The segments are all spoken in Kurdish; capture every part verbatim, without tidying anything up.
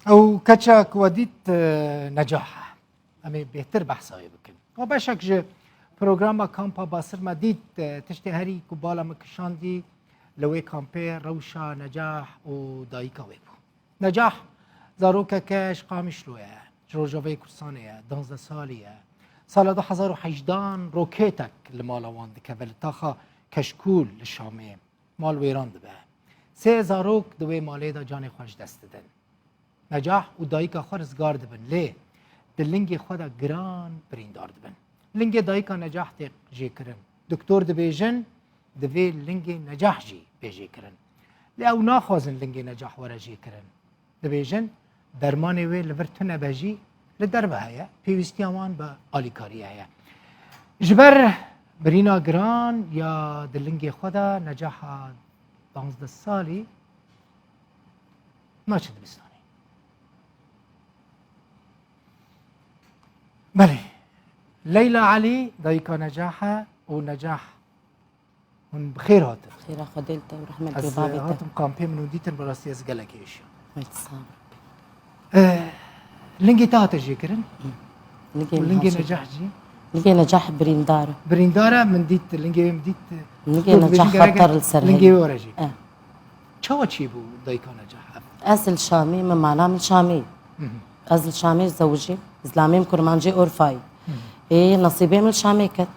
Ew keça ku we dît, e, Necah e. Em ê bêhtir behsa wê bikin. We beşek ji programa Kampa Basir me dît, e, tiştê herî ku bala min kişandî li wê kampê rewşa Necah û dayika wê bû. Necah zarokeke ji Qamişlo ye, ji Rojavayê Kurdistanê ye, duwazdeh salî ye. Sala du hezar û hejdehan rokêtek li mala wan dikeve li taxa Keşkûl li Şamê. Mal wêran dibe. Sê zarok di wê malê de canê xwe ji dest didin. Necah û dayika xwe rizgar dibin, lê di lingê xwe de giran birîndar dibin. Lingê dayika Necah tê jêkirin. Doktor dibêjin, divê lingê Necah jî bê jêkirin. Lê ew naxwazin lingê Necah were jêkirin. Dibêjin, dermanê wê li vir tune be jî li derve heye, pêwîstiya wan bi alîkariyê heye. Ji ber birîna giran ya di lingê xwe de Necaha panzdeh salî naçe dibistanê. Belê. Leyla Elî, dayika Necah e û Necah, hûn bi xêr hatin. Xêra Xwedê li te û rehmet Ez, bê bavê te. Hatim kampê min û dîtin, bi rastî ez gelekî êşiyam. Ay, sağ ol. Eh, lingê te hate jêkirin? Lingê Û min lingê hate. Necah jî? Lingê Necah birîndar e. Birîndar e, min dît, lingê wê min dît. Lingê Doktor Necah dibêjin gerek xatir li ser lingê heye. Wê were jêkirin. Eh. Çawa çêbû dayika Necah ev? Ez li Şamê me, mana min Şamê. Hı hı. Ez li Şamê zewicîm, zilamê min kurmancê Urfayê. Hı hı. Ê, nesîbê min li Şamê ket.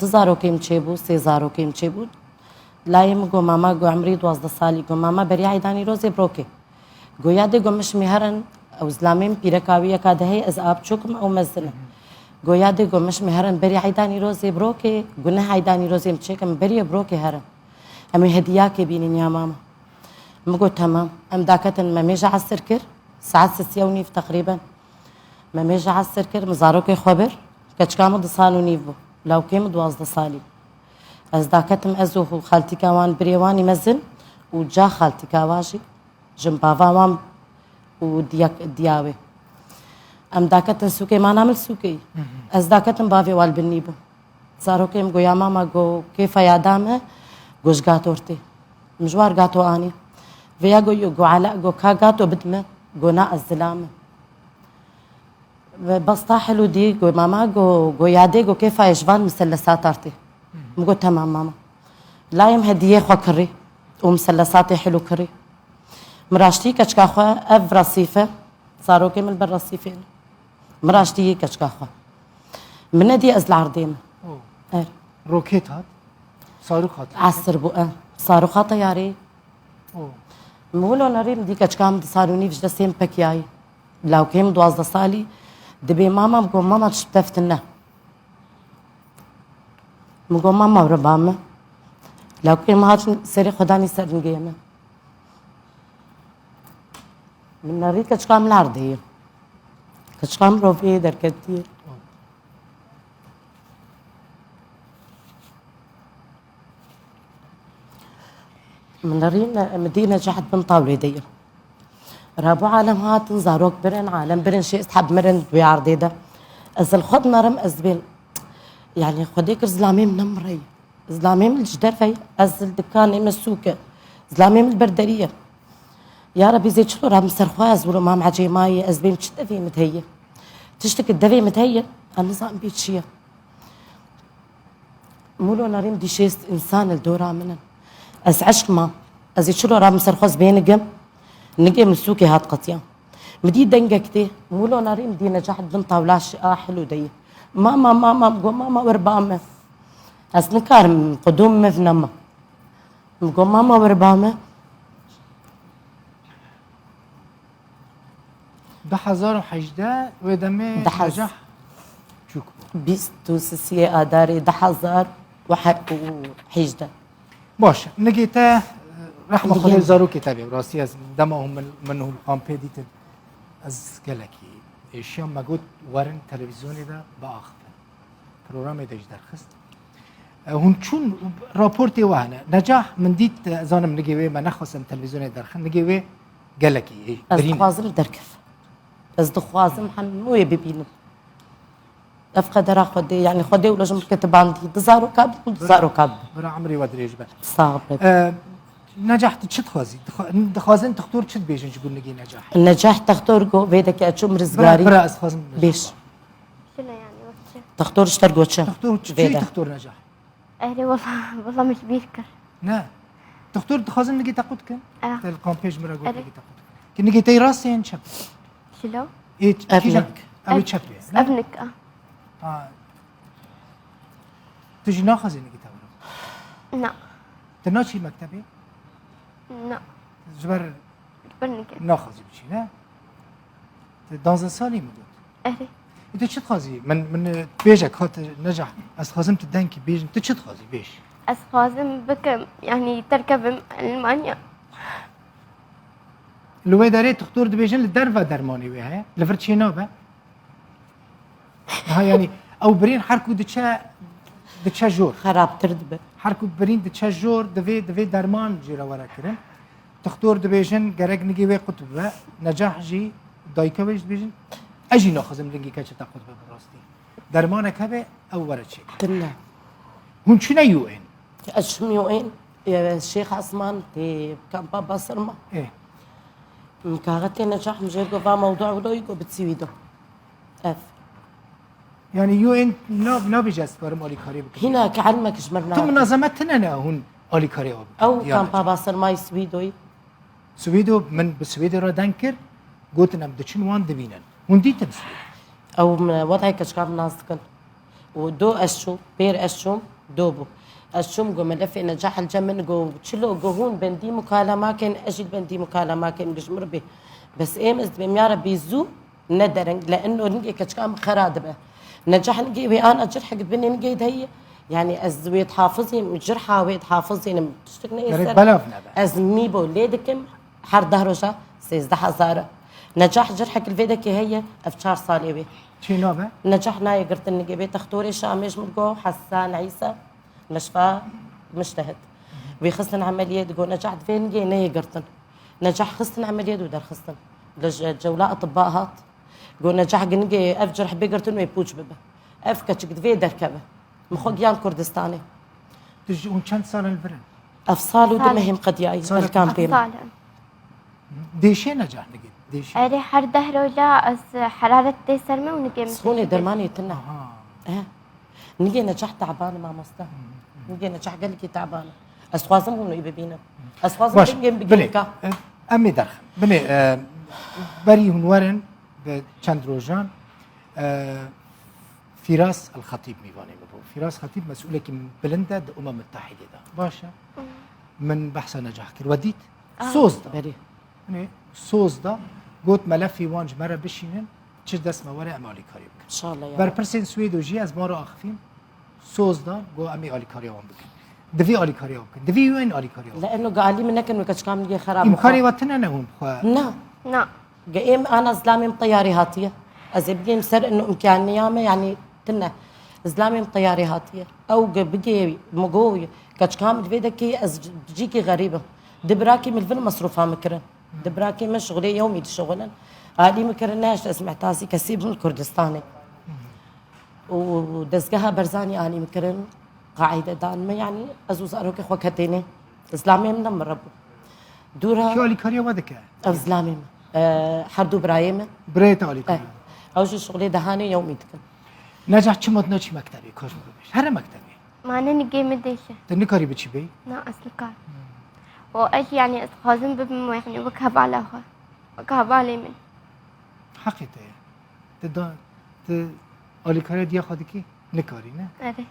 Du zarokê min çêbû, sê zarokê min çêbû. Layê min got, mama, got, emrî duwazdeh salî, got, mama, beriya eydanî rozê birokê. Got, ya dê, got, mişmî herin, ew zilamê min pîreka wî yeka dehê, ez a biçûk im, ew mezin e. Got, ya dê, got, mişmî herin, beriya eydanî rozê birokê, got, neh eydanî rozê min çêkim, beriya birokê herin. Em ê hediyakê bînin ya mama. Min got, temam. Em daketin, me mêja esir kir, saet sisiya û nîv teqrîben. Me mêja esir kir, min zarokê xwe bir, keçika min du sal û nîv bû. Lawkê min duwazdeh salî bû. Ez daketim, ez û xaltîka wan, birê wan î mezin û ca xaltîka wa jî, jinbava wan û diya, diya wê. Em daketin sûkê, mana min sûkê yî. Hı hı. Ez daketim, bavê wan li bin nî bû. Zarokê min got, ya mama, got, kêfa ya da me, got, ji gator tê. Min ji war gato anî. Vêya got, yo, got, Ela, got, ka gato bid me, got, na, ez zilam im. Ve basta hil û dî, got, mama, got, got, ya dê, got, kêfa ye ji van miselesata tê. Min got, temam mama. Layê min hediyê xwe kirî û miselesatê hil û kirî. Min raştî keçika xwe, ev resîfe, zarokê min li ber resîfê ne. Min raştî yê keçika xwe. Min nedî ez li erdê me. Oh. Er. Roket hat? Sarûk hat? Esir bû, e. Sarûk hate yarê. Oh. Min wilo nerî, min dî keçika min di sal û nîv ji destê min pekiyayî. Lawkê min duwazdeh salî dibê mama, min got, mama, tişt bi te fitin ne. Min got, mama, were ba min. Lawkê min hat serê xwe danî ser lingê min. Min nerî keçika min erdê ye. Keçika min rovê derketiye. Min nerî ne, min dî Necah di bin tawlê de ye. Rabû alem hatin, zarok birin, alem birin, şêst heb mirin di wê erdê de. Ez li xwe dimerim, ez dibêm, yanî Xwedê kir zilamê min nemirey. Zilamê min ji derve ye, ez li dikanê min sûk e. Zilamê min li ber derî ye. Ya Rebî, zê çilo rabim ser xwe, ez wilo mam ecêmayê, ez bêm çi devê min heye. Tiştek devê min heye, ez nizanim bê çi ye. Mûlo nerîm dî şêst însan li dora min in. Ez eşq mam. Ez ê çilo rabim ser xwe, ez bê nigim. Nigê min sûkê hat qetiyan. Min dî dengek tê. Mûlo nerîm dî Necah di bin tawla şi a hil û deyî. Mama, mama, min got, mama, wer ba me. Ez nikarim qudûm min nema. Min got, mama, wer ba me. Du hezar û hejdeh wê demê Dehaz. Necah çûk bû. Bîst û sisiyê Adarê du hezar û hejdeh. Baş, nigê te, rehma Nigê Xwedê min. Zarokê te bê. Rastî ez dema hûn min, min hûn kampê dîtin, ez gelekî êşiyam, me got werin televîzyonê de biaxivin. Programê de jî derxist. E, hûn çûn, raportê we hene. Necah, min dît, e, zanim nigê wê me nexwest em televîzyonê derxin, nigê wê gelekî, e, Ez birîn e. Dixwazim derkef. Ez dixwazim hemû wê bibînim. Ev qedera Xwedê, yanî Xwedê wilo ji min bike ti bandî. Di zaroka bû, di zaroka bû. Bira emrê we dirêj be. Sağ ol. E, Necah, tu çi dixwazî? Dixwa-, dixwazin doktor çi dibêjin ji bo Nigê Necah? Necah doktor go vê deke çûm rizgarî. Bira, bira, ez dixwazim Necah. Bêj. Şuna yani, wek çi? Doktor ji te goçe. Doktor çi, çi doktor Necah? Erê, wala, wala min ji bîr kir. Ne. Doktor dixwazin Nigê te qut kin? Ah. Te li kampê ji min re got Erê. Nigê te qut kin. Ki Nigê te yê rastê yên çep? Şilo? Ê, Ev kîjan? nik. Ew ê Ev- çep ê, ne? Ev nik, ah. Ha. Tu jî naxwazî Nigê te were? Na. Tu naçî mektebê? Na. Ji ber Bir nike. naxwazî biçî, ne? Tu danzdeh salî min got. Erê. Ê, tu çi dixwazî? Min, min, e, bêjek hat, e, Necah. Ez dixwazim tu dengkî bêjin. Tu çi dixwazî? Bêj. Ez xwazim bikim, yani terkevim Almanya. Li wê derê doktor dibêjin li derve dermanê wê heye. Li vir çê nabe. Ha, yani ew birîn her ku diçe, diçe jor. Xerabtir dibe. Her ku birîn diçe jor, divê, divê derman jê re were kirin. Doktor dibêjin gerek Nigê wê qut bibe. Necah jî, dayika wê jî dibêjin. Ez jî naxwazim Nigê keçê te qut bibe bi rastî. Dermanek hebe, ew were çêkirin. Tine. Hûn çûne U N? Ez çûm U N, e, Şêx Esman tê kampa Basirma. Ê. Kaxetê Necah min jê go va mewdu wilo go bi çi wî do. Ev. Yani U N na-, nabêje ez karim alîkarî bikim. Hîna ki elmek ji min Tu nake. munazemet tine ne hûn alîkariya we bikin? Ew Ya kampa Necah. Basirmayî Swîdoyî. Swêdo, min bi Swêdê re deng kir, gotin em diçin wan dibînin. Hûn dîtin Swêd? Ew min wedayê keçika min nas dikin. Û do ez çûm, pêr ez çûm, do bû. Ez çûm go melefê Necah li cem min go çilo go hûn bendî mukalema kin, ez jî li bendî mukalema kin, bi ji min re bê. Bes êm ez dibêm ya Rebî zû ne dereng, le eno nigê keçika min xera dibe. Necah nigê wê ana cirhek di binê nigê de heye. Yani ez wê dihafizîm, cirha wê dihafizînim. Tiştek ne Gerek ser. Belav nebe. Ez mîbo lê dikim, her deh roja sêzdeh hezar e. Necah cirhek li vê dekê heye, ev çar salê wê. Çê nabe? Necah nayê girtin nigê wê textorê Şamê ji min go Hesan Îsa, meşfa Mictehid. Wê xistin emeliyê digo Necah divê nigê neyê girtin. Necah xistin emeliyê û derxistin. Li je-, cewla atibba hat. Go Necah ginigê ev cirh bê girtin wê pûç bibe. Ev keçik divê derkeve. Min xwe giyan Kurdistanê. Tu ji hûn çend sal in li vir in? Ev sal û du Sal. mehên qediyayî Sal. li kampê min. Sal. Dêşê Necah nigê, dêşê. Erê, her deh roja ez heraret tê ser me û nigê min. Sixûnê dermanê tune. Aha. He. Nigê Necah taban e mamoste. Nigê Necah gelekî taban e. Ez xwazim hûn wî bibînim. Ez xwazim Baş, dengê min binê, bigihîka. e, em ê derxin. Binê, e, berî hûn werin bi çend rojan, e, Firas El Xatîb mîvanê min bû. Firas Xatîb mesûlekî bilind e di Umem Mutehîdê de. Baş e. Min behsa Necah kir. We dît? Soz da. Berî. Binê, soz da. Got melefî wan ji me re bişînin. Çi dest me were em alîkarî bikin. İnşallah ya. Berpirsên Swêdo jî ez wan re axifîm. Soz da, got em ê alîkariya wan bikin. Divê alîkariya wan bikin. Divê U N alîkariya wan. Leeno galî min nekin weke çikam nigê xerab Îmkanê we tine ne hûn bi xwe. Na. Na. Ge êm ana zilamê min teyarê hatiye. Ez ê bigêm ser ino imkaniya me, yani tine. Zilamê min teyarê hatiye. Ew ge bigê mi go keçikam li vê dekê ez cîkî xerîb im. Di birakî min li vir mesrûfa min kirin. Di birakî min şixulê yewmî dişixulin. Alî min kirin nehişt ez mehtazî kesî bim li Kurdistanê. Û dezgeha Berzanî anî min kirin, qaîde dan min, yanî ez û zarokê xwe ketênê. Zilamê min ne min re bû. Dûra Kî alîkariya we dike? Ev zilamê min. E, her du birayê min. Birayê te alîkariya. Ew jî şixulê dehanê yewmî dikin. Necah çima tu neçî mektebê, kaş min bibêj. Here mektebê. Mane nigê min dêşe. Tu nikarî biçî bê? Na, ez nikar. O ez yani ez xwazim bibim yani wek hevala xwe. Wek hevalê min. Heqê te ye. Tu da, tu alîkariya diya xwe dikî? Nikarî, ne? Erê.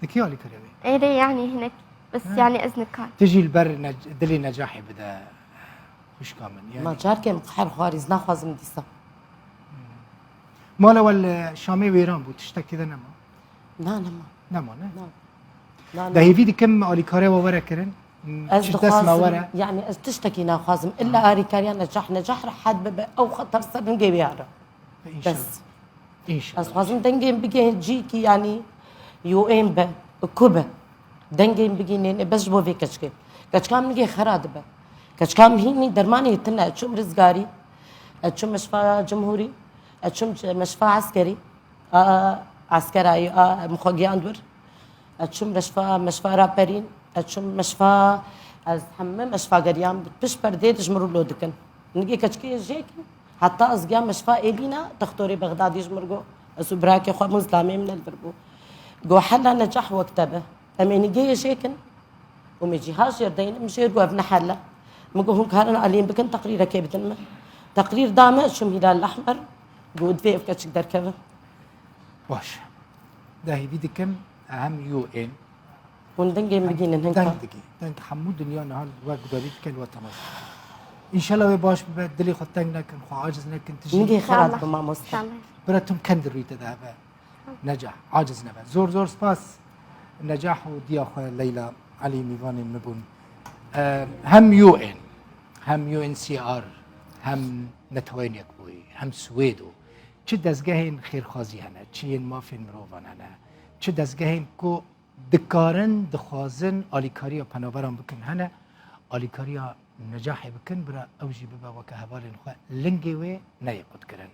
Dikî alîkariya wê? Erê yani hinek. Bes Ha. Yani ez nikar. Tu jî li ber ne-, dilê Necahê bide xwişka min. Yani. Ma carkê min qeher xwarî, ez naxwazim dîsa. Mala we li Şamê wêran bû, tiştekî de nema. Na, nema. Nema, ne? Na. Na, na. De hêvî dikim alîkariya we were kirin. Ez Çi dest me dixwazim, were. yani ez tiştekî naxwazim. Illa arîkariya Necah, Necah rehet bibe, ew xeter ser ningê wê here. İnşallah. Bes. İnşallah. Ez xwazim dengê min bigihên cîkî, yanî U N be, ku be. Dengê min bigihînê, bes ji bo vê keçikê. Keçika min nigê xera dibe. Keçika min hînî dermanê tune, ez çûm rizgarî, ez çûm meşfa cumhurî, ez çûm ce-, meşfa eskerî, a, eskerayî, a, min xwe giyand wir. Ez çûm meşfa, meşfa raperîn, ez çûm meşfa Ez hemî meşfa geriyan bi pişt perdê di ji min rû lo dikin. Nigê keçikê jêkin. Heta ez giya meşfa Êlîna, textorê Bexdadî ji min got. Ez û birakê xwe bûn zilamê min li vir bû. Got hela necah wek te be. Em ê nigê jêkin. Û me cîha jêr deynim jêr got ev ne hel e. Min got hûn karin alîn bikin teqrîrekê bidin min. Teqrîr da me, çûm Hîlal Ehmer. Got divê ev keçik derkeve. Baş. De hêvî dikim, em hemû ên Hûn dengê min bigînin hinka. Deng digî. Deng hemû dinya niha we gudarî dike, we temaşe dike. Înşallah wê baş bibe, dilê xwe teng nekin, xwe aciz nekin, tijî. Nigê xerat Allah. Bi mamoste. Tamam. Bira tim ken di rûyî te de hebe. Necah, aciz nebe. Zor zor spas. Necah û diya xwe Leyla Elî mîvanên min bûn. Em, hem U N, hem U N C R, hem Neteweyên Yekbûyî, hem Swêd û çi dezgehên xêrxwazî hene, çi yên mafên mirovan hene, çi dezgehên ku dikarin, dixwazin alîkariya penaberan bikin hene, alîkariya Necahê bikin, bira ew jî bibe weke hevalên xwe, lingê wê neyê qutkirin.